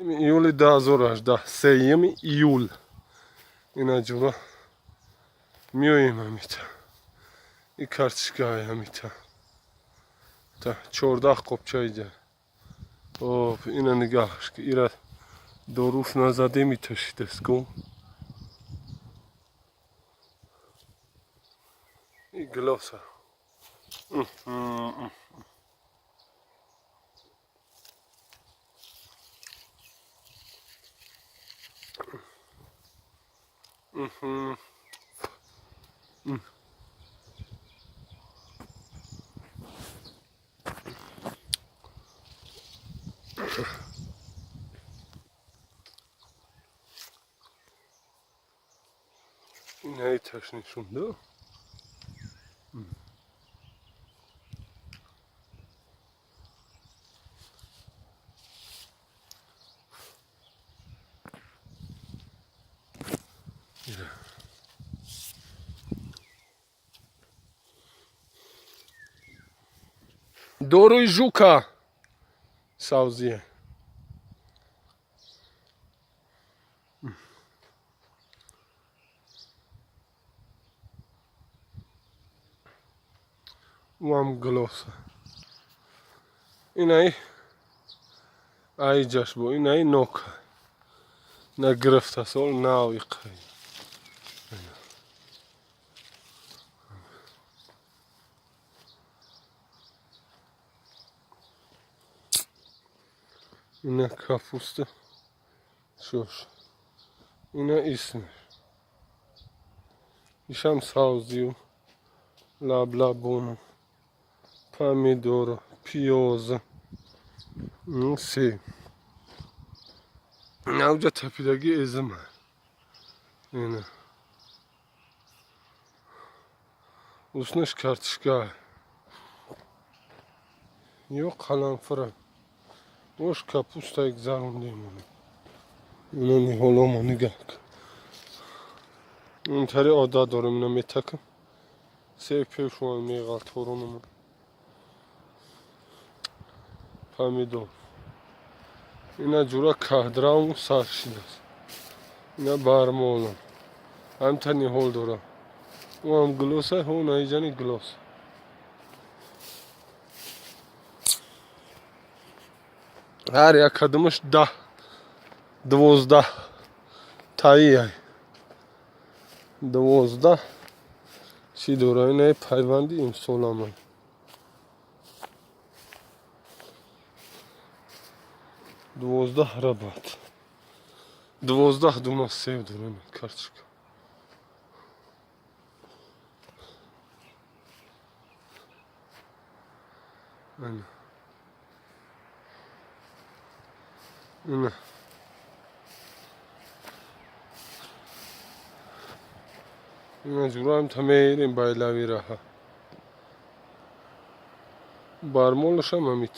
Июли 2018, 3 июл. Ина, ҷура, меоем ҳамита. И картишкаи ҳамита та 14 қопча иҷа. Об, ина нигаҳш ки ира доруф назадем, иташидест ку. И гилоса. Инаиташ нишонда. Доруи жука савзие. Уам гилоса. Инаи аиҷаш бо инаи нока на гирифта сол нав иқай. Ина капуста шош, ина исмеш, ишам савзию, лаблабуну, помидору, пиёз, се навҷа тапидагӣ эзима. Ина уснаш картишка ё қаламфура. Ош капуста гузарондем. Ина ниҳоломо нигаҳ кун. Интари одат дорем, ина метакам. Се пешуан меғалторонам. Помидор. Ина, ҷура, каҳдраву сар шидааст. Ина бармолам. Ҳамта ниҳол дорам. Уам гилоса, ҳо наиҷани гилос. Ҳар як кадомаш 10, 12 таияй. 12 чӣ дора? Инаи пайванди имсоламай. 12 рабат. 12 дуна сев дора картишка. Ана. Ина. Ина, ҷураам та мерем байлави раҳа. Бармолашам ҳамит.